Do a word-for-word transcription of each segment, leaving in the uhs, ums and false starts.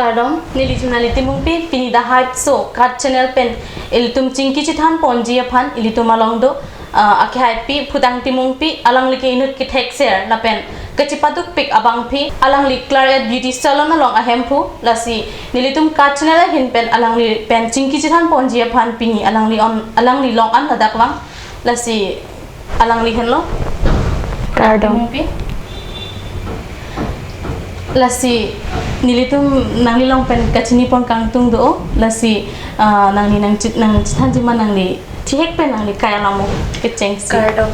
Kardom, neli Junali Timungpi, pini Dahai So Cut Channel pen ilitum chingki chethan ponji aphan ilitum along do, ah, akehaipi Phudang Timungpi, alangli ke inut kethekser lapen kachepadukpik abangpi, alangli Claret Beauty Salon along ahemphu, lasi nelitum Cut Channel ahin pen alangli pen chingki chethan ponji aphan pini alangli on, alangli long an ladak vang, lasi alangli henlo. Kardom. Pi? Lasi nelitum nangli long pen kachini pon kangtung do, lasi, ah, nangli nang chit, nang chethanji ma nangli thihek pen nangli kai alamo kechengsi. Kardom.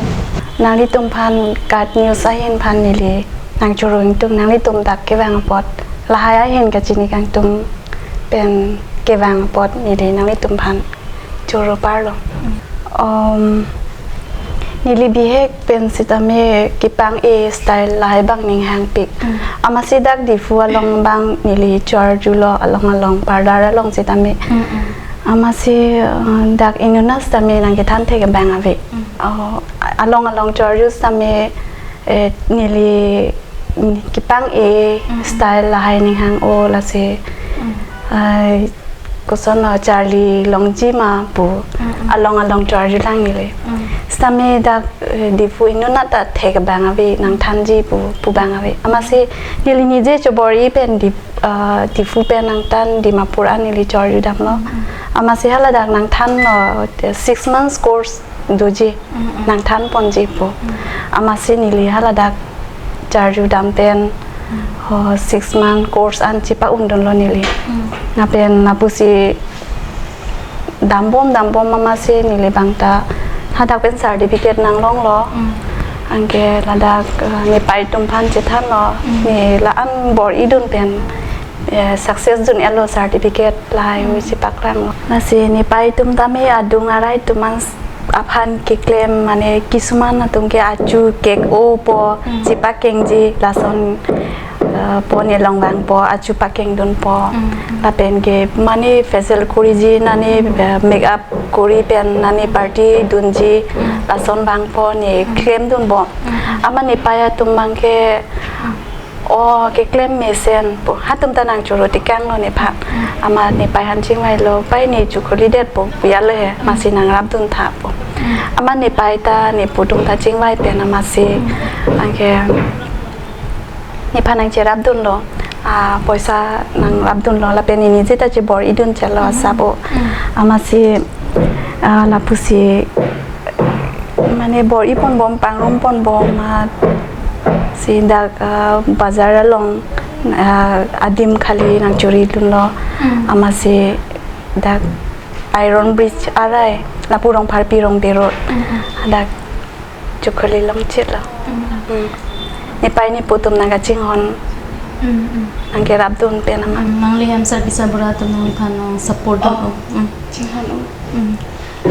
Nanglitum aphan Cut News ahin aphan neli nangchoro ingtung, nanglitum dak kevang apot, lahai ahin kachini kangtung pen kevang apot neli nanglitum aphan choro parlo. Um, neli bihek pen sitame kepang-e style lahai abang ning hangpik. Mm. Amatsi dak Diphu along abang neli chor-arjulo along along, parlor along sitame. Mm, mm. Amatsi, uh, dak inut an sitame nangkethan thek abang ave. Mm. Uh, along along chor-arju sitame, eh, neli, mm, kepang-e, mm, style lahai ning hang-o lasi. Mm. Ai, kosonlo, charli longji ma pu. Mm, mm. Along along chor-arjulang neli. Mm. Sitame dak, eh, Diphu inut an ta thek abang ave, nangthanji pu, pu abang ave. Amatsi neli nije chobor-i pen Dip-, ah, Diphu pen nangthan Dimapur an neli chor-arju damlo. Mm, mm. Amatsi haladak nangthanlo, eh, six months course doji, mm, mm, nangthan ponji pu. Mm. Amatsi neli haladak chor-arju dam pen, mm, oh, six month course an chepa-undunlo neli. Mm. Lapen lapusi dambom dambom amatsi neli abang ta hadak pen certificate nanglonglo. Mm. Anke ladak, eh, nepei atum aphan chethanlo. Mm. Ne la-an bor-idun pen, eh, success dun-etlo certificate lahai, mm, hui chepaklanglo. Lasi nepei atum tame adung arai atum an aphan keklem, mane kisuman atum ke achu kek-opo, mm, chepakengji lason, eh, pu ne longvangpo, achu pakengdunpo. Mm, mm. Lapen ke mane facial koriji nani, mm, eh, makeup kori pen nani, mm, party dunji, mm, lason vangpo ne, mm, klemdunbom. Mm, mm. Amat nepei atum abang ke, mm, o keklem mesen pu, hatum ta nangchoro tekanglo nephan. Mm. Amat nepei aphan chingvailo, pei ne chokhulidet pu, pu ya le he, mm, amatsi nangrapdun tha pu. Mm. Amat nepei ta, nepu atum ta chingvai pen amatsi, mm, anke nephan nangcherapdunlo, ah, poisa nangrapdunlo, lapen ne nije ta chebor-idun chelo, mm, asap o. Mm. Amatsi, ah, lapusi mane bor-i ponbom, pangrum ponbom, ah, si dak, ah, bazar along, ah, adim khali nangchoridunlo. Mm. Amatsi dak Iron Bridge arai, lapu Rongpharpi Rongbe Road. Mm, mm. Dak chokhuli longchitlo. Mm, mm. Mm. Nepei nepu atum nangkachinghon. Mm, mm. Nangkerapdun pen amat. Mm, nangli hem sarpi sarbura atum nangliphan nang support, oh, do. Mm. Chinghon, oh. Mm.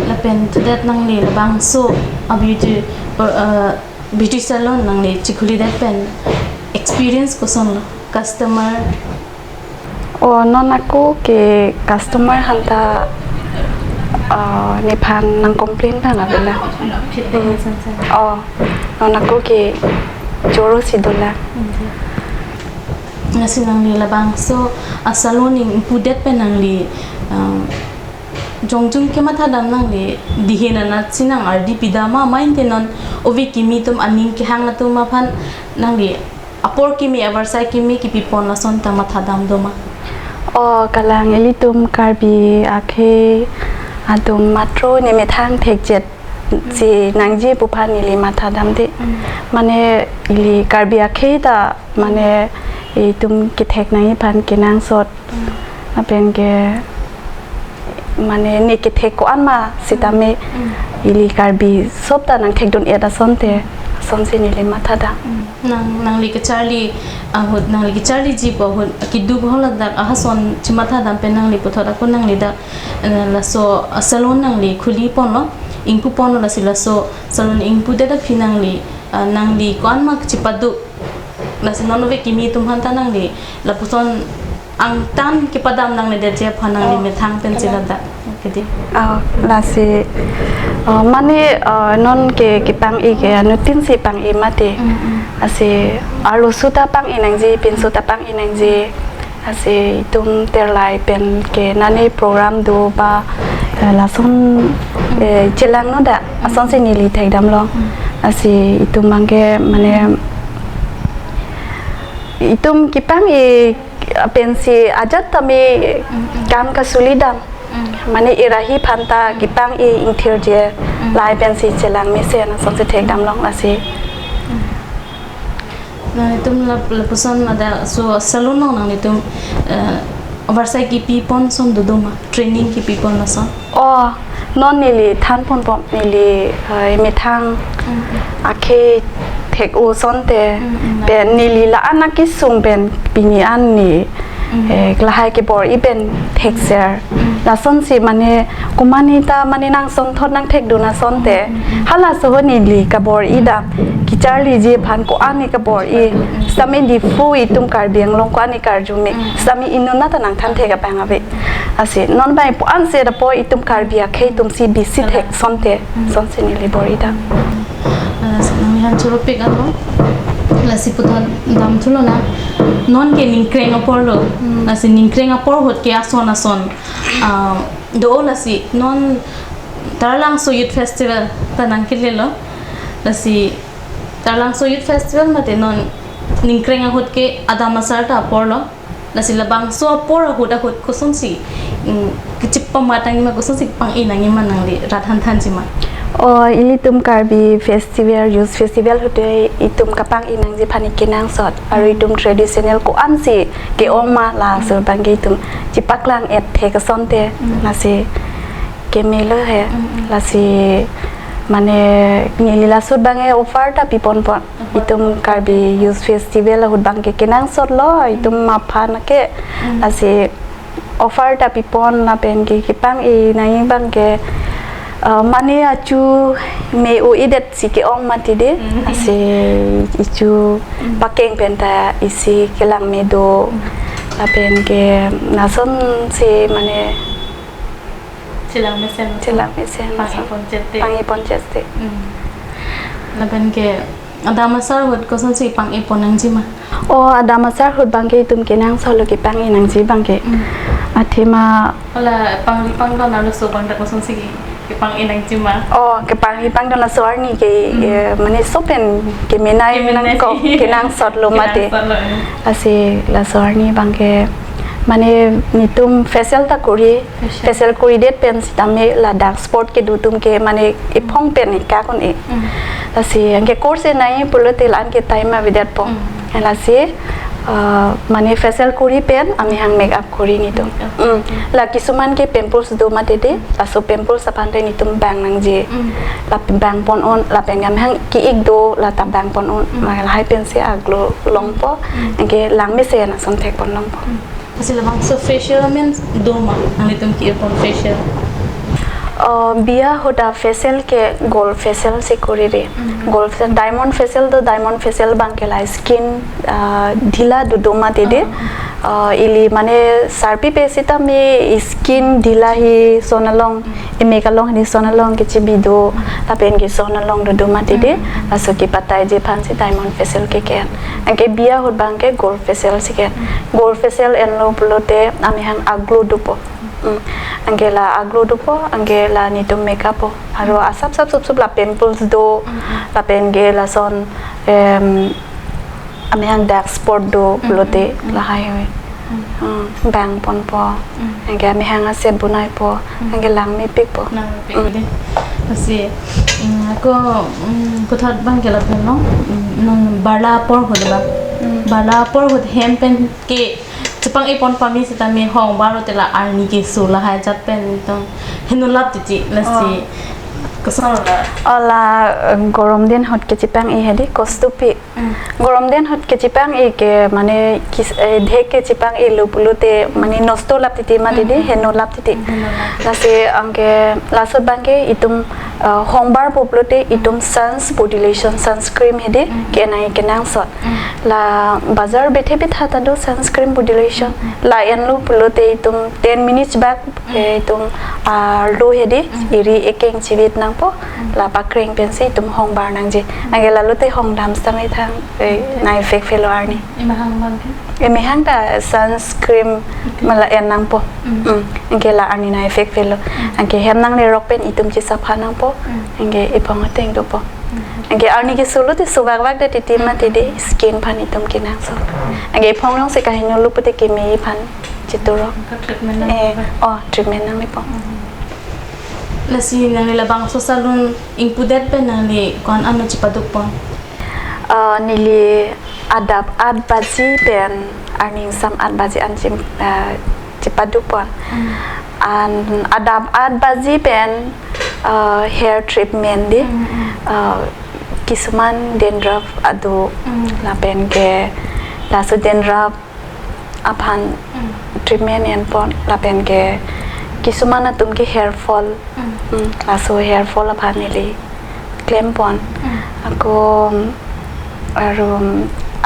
Lapen todet nangli labangso a beauty, uh, beauty salon nangli chikhulidet pen experience kosonlo, customer? Oh, non ako ke customer aphan ta, uh, nephan nangcomplain abang avelang. Feedback, hmm, nangsan san. Oh, non ako ke choro si dolang. Hmm. Lasi nangli labangso a salon ingpudet pen nangli, uh, jongjung kemathadam nangli dihin anat si nang-ardi pidam ma, ma inte non ove kimi atum aning kehang atum aphan nangli apor kimi, avarsai kimi kipipon lason ta mathadam doma? Oh, kalang, ilitum Karbi akhei atum matro ne methang thekjet si nangji pu aphan ili mathadamde. Hmm. Mane ili Karbi akhei ta mane itum kethek nangji aphan kenangsot. Hmm. Lapen ke mane ne kethek ko-an ma sitame, hmm, ili Karbi sop ta nangthekdun-et asonte, asonsi neli mathadam. Hmm. Nang, nangli kacharli ahut, nangli kacharliji pu ahut, keduk ahut ladak ahason chimathadam pen nangli puthot ako nangli dak, eh, laso, ah, salon nangli khuli ponlo, ingpu ponlo, lasi laso salon ingpudet aphi nangli, ah, nangli ko-an ma chipaduk, lasi non ove kimi atum aphan ta nangli lapuson angtan kepadam nangledetji aphan nangli, oh, methang pensi, kalang, ladak. Oke dei. Oh, lasi, oh, mane, oh, non ke kepang-i ke anuttin si pang-i mati. Mm, mm. Lasi arloso ta pang-i nangji, pinso ta pang-i nangji. Lasi itum terlai pen ke nani program do ba, eh, lason, eh, chelangno da, asonsi neli thekdamlong. Lasi itum abangke mane itum kepang-i pensi ajat tame kam kasulidam. Mane irahi aphanta kepang-i ingthirje, lahai pensi chelang mesen asonsi thekdamlong lasi. Nanglitum lap-, lapuson ada so salon along nanglitum, eh, varsai kepipon ason dodoma, training kepipon ason? Oh, non neli thanponbom, neli, eh, methang akhei thek-o asonte, pen neli la-an akesung pen pini an ne, eh, lahai kebor-i pen thekser. Lasonsi mane komatne ta mane nangsongthot nangthekdun asonte. Halaso ahut neli kabor-i dam. Kecharliji aphan ko-an ne kabor-i. Sitame Diphu itum Karbi Anglong ko-an ne karju me. Sitame inut nat ta nangthan thek abang ave. Lasi non bai pu anse dapo itum Karbi akhei atumsi bisi thek asonte. Asonsi neli bor-i dam. Eh, nanglihan choro pik alo. Lasi puthot damthulo na. Non ke ningkreng apor lo. Lasi ningkreng apor ahut ke ason ason, ah, do lasi non Taralangso Youth Festival ta nangkelelo. Lasi Taralangso Youth Festival mate non ningkreng ahut ke Adam Asar ta apor lo. Lasi labangso apor ahut ahut kosonsi, mm, kechipam matang ma, kosonsi pang-i nangji ma, nangli rat hanthanji ma? Oh, ilitum Karbi Festival, Youth Festival ahut itum kapang-i nangji aphan kenangsot. Aru itum traditional ko-ansi ke-ong ma, laso abangke itum chepaklang-et thek asonte. Lasi kemelo he. Lasi mane neli laso abangke offer ta piponpon. Itum Karbi Youth Festival ahut abangke kenangsotlo, itum aphan ke. Lasi offer ta pipon lapen ke kepang-i nangji abangke, eh, mane achu me-o-edetsi ke-ong mati de. Lasi ichu pakeng penta isi kelang me do. Lapen ke lasonsi mane chelang mesen. Chelang mesen. Pang-i ponchete. Pang-i ponchete. Lapen ke Adam Asar ahut kosonsi pang-i pon nangji ma? Oh, Adam Asar ahut abangke itum kenangsotlo kepang-i nangji abangke. Athema. Hala pangri pangdon arloso abang ta kosonsi ke, kepang-i nangji ma? Oh, kepangri pangdon laso arni ke, eh, mane laso pen kemenei nangkok kenangsotlo mate. Kenangsotlo. Lasi laso arni abangke mane netum facial ta kori. Facial. Facial koridet pen sitame la dark spot kedo atum ke mane ephong pen ekak un-e. Lasi anke course nangji pulote la-an ke time avedetpo. Lasi, eh, mane facial kori pen amahang makeup kori netum. Makeup. La kisuman ke pimples do mati de, laso pimples aphan te netum bang nangji. La bang pon un, lapen amahang ke-ik do, la ta bang pon un, ma lahai pensi aglo longpo, anke lang mesen ason thekpon longpo. Lasi labangso facial amen doma, nanglitum ke-ir pon facial? Oh, biya ahut a facial ke gold facial si kori re. Gold facial, diamond facial do, diamond facial abangke la skin, ah, dhila dodo mati de. Ah, ili mane sarpi pe sitame skin dhila hi son along, emek along hi son along kechebi do, lapen ke son along dodo mati de. Laso kepataiji aphansi diamond facial ke ke-en. Anke biya ahut abangke gold facial si ke-en. Gold facial enlo pulote amahang aglo dopo. Anke la aglo dopo, anke la netum makeup po. Aru asap sap sup sup la pimples do, lapen ke lason, em, amahang dark spot do pulote lahai hoi. Bang ponpo. Anke amahang aset bonaipo. Anke lang mepikpo. Lang mepik de. Lasi, mm, ako, mm, puthot abangke lapen long, mm, non barla apor ahut ba. Barla apor ahut hem pen ke chepang-i pon pame sitame hong baro te la arni keso lahai ajat pen tong heno lap titi lasi. Oh. Koson la? Oh, la, eh, gorom din ahut kechepang-i hedi kostopik. Gorom din ahut kechepang-i ke mane kis-, eh, dhek kechepang-ilo pulote mane nosto lap titi mati de, heno lap titi. Heno lap. Lasi anke laso abangke itum uh, hongbar po pulote itum suns body lotion, sunscreen hedi, Mm. ke nangji kenangsot. Mm. La bazar bethe betha ta do sunscreen body lotion. Mm. La enlo pulote itum ten minutes bak, Mm. eh, itum, ah, lo hedi, Mm. eri ekeng chivit nangpo, Mm. la pakreng pensi itum hongbar nangji. Mm. Anke lalote hongdam setame thang, eh, Mm. na effect phelo arni. Emahang abang ke? Emahang ta sunscreen Okay. mala en nangpo. Mm. Mm. Anke la arni na effect phelo. Mm. Anke hem nanglerok pen itum chisapha nangpo. Mm. Anke ephong ateng dopo. Mm. Anke arni keso lote so bak bak det titi Mm. mati de skin aphan itum kenangsot. Mm. Anke ephong jongsi kaheno lo pulote keme aphan cheturok. Ka treatment nang Eh, ba? Oh, treatment nanglepo. Mm. Lasi nangli labangso salon ingpudet pen nangli ko-an ano chipaduk pon? Ah, neli adap aat baji pen arni ingsam aat baji an chim-, ah, chipaduk pon. Mm. An adap aat baji pen, ah, hair treatment di, Mm, mm. ah, kisuman dandruff ado Mm. lapen ke laso dandruff aphan Mm. treatment en pon lapen ke kisuman atum ke hair fall. Mm. Mm, laso hair fall aphan neli klem pon. Mm. Ako, mm, arum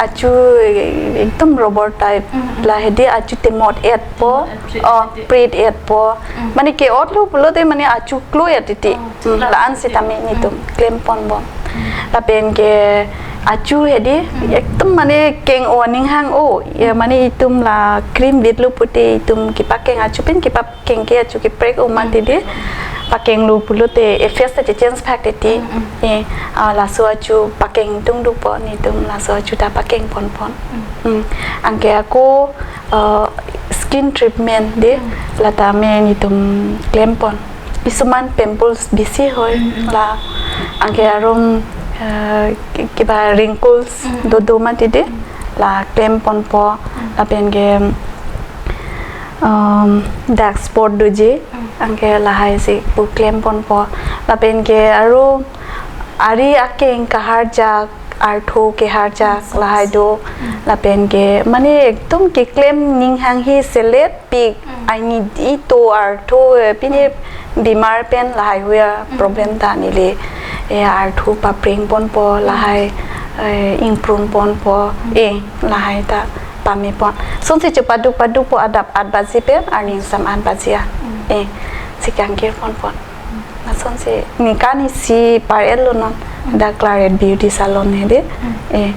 achu, eh, ekdom rubber type Mm, mm. la hedi achu temot et po. Temot et, prit Oh, et. Prit et po. Mm. Mane ke-ot lo pulote mane achu klo et titi. Oh, Mm, la. La-an setame Mm. netum klem pon bom. Mm. Lapen ke achu hedi Mm. ekdom mane keng-o aning hang-o. Ya Mm. mane itum la cream vit lo pulote itum kepakeng achu pen kepa keng ke achu keprek o mati Mm. di. Pakeng lo pulote efes ta chechange phak titi. Mm, mm. Eh, ah, laso achu pakeng tung dukpo netum laso achu ta pakeng pon pon. Mm. Mm. Anke ako, ah, skin treatment di Mm. lata me netum klem pon. Kisuman pimples bisi hoi Mm, mm. la. Anke arum, ah, ki-, kiba wrinkles Mm. dodo mati di. Mm. La klem ponpo. Mm. Lapen ke um, dark spot doji, Mm. anke lahai si pu klem ponpo. Lapen ke aru ari akeng kaharjak, artho keharjak, Mm. lahai do. Mm. Lapen ke mane ekdom keklem ning hanghe selet pik, Mm. aini ito artho, eh, pine bimar pen lahai huya Mm. problem ta neli, eh, artho papreng ponpo, Mm. lahai, eh, ingprung ponpo, Mm. eh, lahai ta pame pon. Sonsi chepaduk paduk po adap aat baji pen arni ingsam aat baji an. Mm. Eh, si kangkir pon pon. Mm. Lasonsi ningkan isi par-et lo non. Mm. Dak Claret Beauty Salon hedi. Mm. Eh.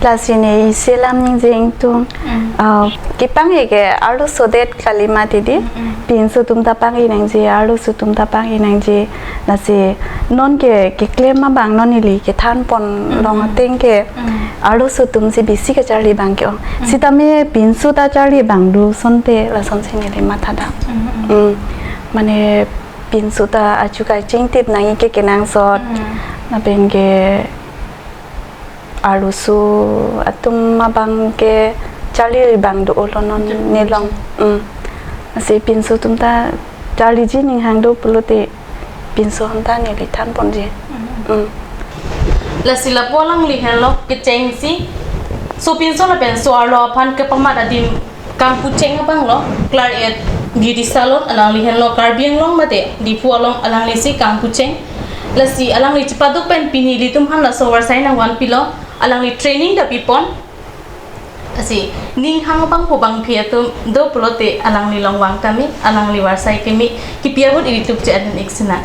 Lasi ne isi alam ningjeng tung. Mm. Ah, kepangji ke arloso det kali mati di. Mm, mm. Pinso atum ta pangji nangji, arloso atum ta pangji nangji. Lasi non ke, keklem abang non neli kethan pon Mm, long mm. ateng ke Mm. arloso atum si bisi kacharli abang ke-ong. Mm. Setame pinso ta charli abang do asonte lasonsi neli mathadam. Mm, mm. Mm. Mane pinso ta achu kachingtip nangji ke kenangsot. Mm. Lapen ke arloso atum abang ke charli abang do-o lo non Betul. nelong. Mm. Lasi pinso atum ta charliji ning hang do pulote pinso atum ta neli than ponji. Mm. Mm. Lasi lapu alangli henlo kechengsi sopinso lapen so-arlo aphan kepamat adim kangpucheng abang lo Claret Beauty Salon, alangli henlo Karbi Anglong mate Diphu along alangli si kangpucheng. Lasi alangli chepaduk pen pini ilitum aphan laso avarsai nangvanpilo, alangli training ta pipon. Lasi ning hang abang po bangphi atum do pulote alangli along vang tame, alangli avarsai keme, kipi ahut ilitum che adin ik sina.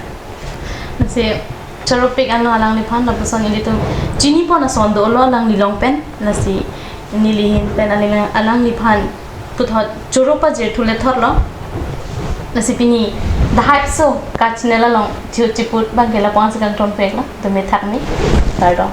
Lasi choropik ano alangliphan lapuson ilitum chini pon ason dolo alangli along pen. Lasi neli ahin pen alang, alangliphan puthot choro pajirthu lethot lo. Lasi pini The Hype Show ka channel along chiu chiput abang ke lapu-an si kangton pek lo. Tumi thak ni. Kardom.